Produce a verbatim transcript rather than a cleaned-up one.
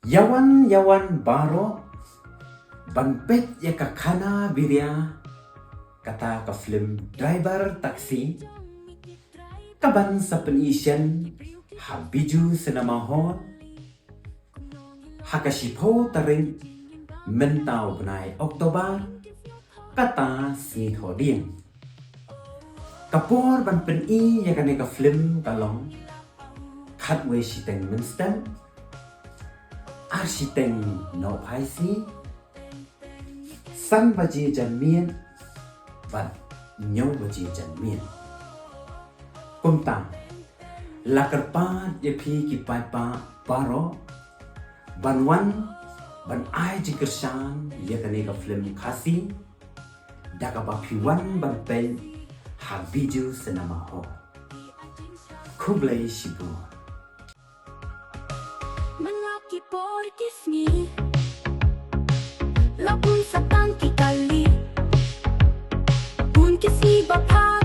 Ïawan ïawan baroh ban peit ïa ka khana biria, kata ka film Driver Taxi, kaban sa pyni shen ha Bijou Cinema Hall ha ka shiphew tarik mynta u bnai October, kata sngi Thohdieng. Ka por ban pyni ïa kane ka film ka long khatwei shiteng mynstep, ar shiteng nohphai sngi, san baje janmiet bad hynñiew baje janmiet. Kumta la kyrpad ïa phi ki paidbah baroh ban wan ban ai jingkyrshan ïa kane ka film Khasi da kaba phi wan ban peit ha Bijou Cinema Hall. Khublei shibun. Mynta ki por ki sngi la bun satang ki kali, bun ki sngi ba pha